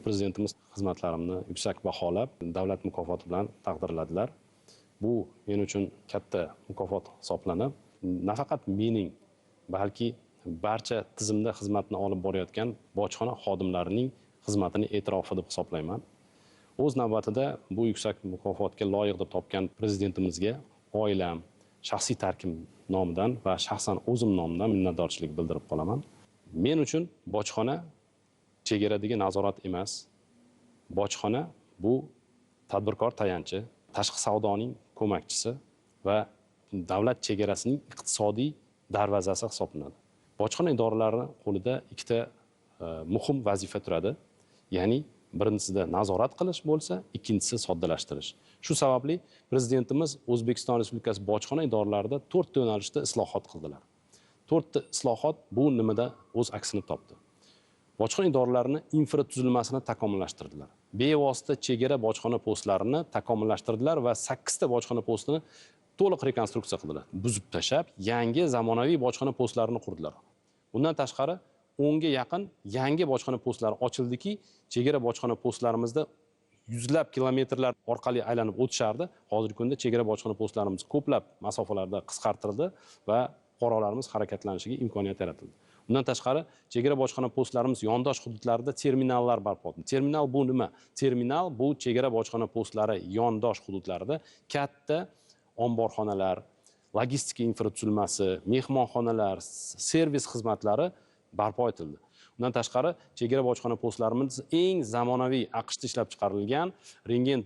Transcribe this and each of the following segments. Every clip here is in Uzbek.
Prezidentimiz xizmatlarimni yuksak baholab, davlat mukofoti bilan taqdirladilar. Bu men uchun katta mukofot hisoblanib, nafaqat mening, balki barcha tizimda xizmatni olib borayotgan bojxona xodimlarining xizmatini e'tirofi deb hisoblayman. O'z navbatida bu yuksak mukofotga loyiq deb topgan prezidentimizga oilam, shaxsiy tarkibim nomidan va shaxsan o'zim nomidan minnatdorchilik bildirib qolaman. Men uchun bojxona chegaradagi nazorat emas. Bojxona bu tadbirkor tayanchi, tashqi savdoning ko'makchisi va davlat chegarasining iqtisodiy darvozasi hisoblanadi. Bojxona idoralari qo'lida ikkita muhim vazifa turadi. Ya'ni birinchisida nazorat qilish bo'lsa, ikkinchisi soddalashtirish. Shu sababli prezidentimiz O'zbekiston Respublikasi bojxona idoralarida 4 ta yo'nalishda islohot qildilar. 4 ta islohot bu nimada o'z aksini topdi? Bojxona idoralarini infratuzilmasini takomillashtirdilar. Bevosita chegara bojxona postlarini takomillashtirdilar va 8 ta bojxona postini to'liq rekonstruksiya qildilar. Buzib tashlab, yangi zamonaviy bojxona postlarini qurdilar. Bundan tashqari 10 ga yaqin yangi bojxona postlari ochildiki, chegara bojxona postlarimizda yuzlab kilometrlar orqali aylanib o'tishardi. Hozirgi kunda chegara bojxona postlarimiz ko'plab masofalarda qisqartirildi va fuqarolarimiz harakatlanishiga imkoniyat yaratildi. Undan tashqari chegara bojxona postlarimiz yondosh hududlarida terminallar barpo etildi. Terminal bu nima? Terminal bu chegara bojxona postlari yondosh hududlarida katta omborxonalar, logistika infratuzilmasi, mehmonxonalar, servis xizmatlari barpo etildi. Undan tashqari chegara bojxona postlarimiz eng zamonaviy AQShda ishlab chiqarilgan rentgen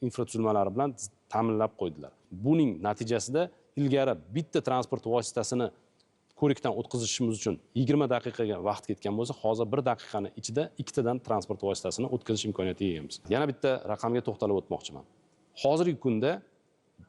infratuzilmalari bilan ta'minlab qo'ydilar. Buning natijasida ilgari bitta transport vositasini ko'rikdan o'tkazishimiz uchun 20 daqiqaga vaqt ketgan bo'lsa, hozir 1 daqiqani ichida ikkitadan transport vositasini o'tkazish imkoniyatiga egamiz. Yana bitta raqamga to'xtalib o'tmoqchiman. Hozirgi kunda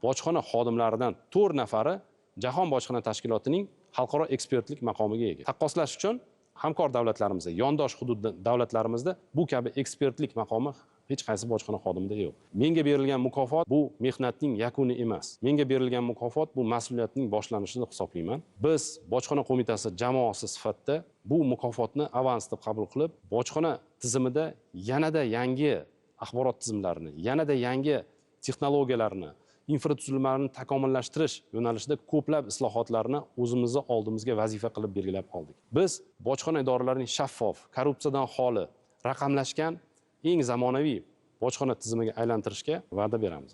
bojxona xodimlaridan 4 nafari Jahon bojxona tashkilotining xalqaro ekspertlik maqomiga ega. Taqqoslash uchun hamkor davlatlarimizda, yondosh hudud davlatlarimizda bu kabi ekspertlik maqomi hech qaysi bojxona xodimida yo'q. Menga berilgan mukofot bu mehnatning yakuni emas. Menga berilgan mukofot bu mas'uliyatning boshlanishi deb hisoblayman. Biz bojxona qo'mitasi jamoasi sifatida bu mukofotni avans deb qabul qilib, bojxona tizimida yanada yangi axborot tizimlarini, yanada yangi texnologiyalarni, infratuzilmalarni takomillashtirish yo'nalishida ko'plab islohotlarni o'zimizni oldimizga vazifa qilib belgilab oldik. Biz bojxona idoralarining shaffof, korrupsiyadan xoli, raqamlashgan eng zamonaviy bojxona tizimiga aylantirishga va'da beramiz.